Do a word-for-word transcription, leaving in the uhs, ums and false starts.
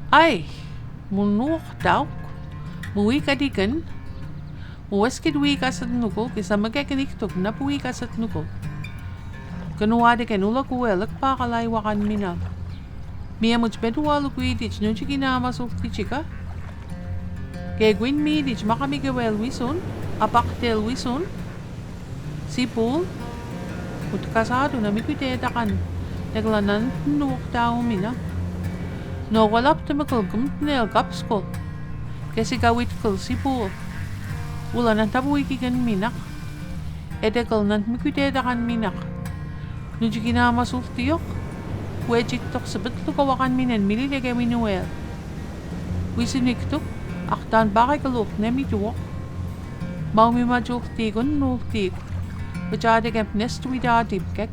Ai, mu nuhtauk, mu wikatikün, mu weskit wikasatnukuk, isa mekekniktük nap wikasatnukuk. Kün watike nulak uweelek pakalaiwakan minal. Miye much met uwalukwitich nuchikinamasulti chika. Kekwin mitich makanikewel wisun, apaktel wisun. Sipul, mut kasaatu na mikwiteetakan, tekla nan nuhtauk mina. Nowalaptümükül kümtneel kapskul. Kesikawit kül sipul. Ula nan tabuwikikün minak. Etekül nan mikwiteetakan minak. Nuchikinamasulti yok. Wechittok sipütlukawakan minan milileke winuweel. Wisiniktuk, aktan pakeküluk nemituwok. Maumi machultiikun nuultiik. Pechatekem nestwitaatipkek.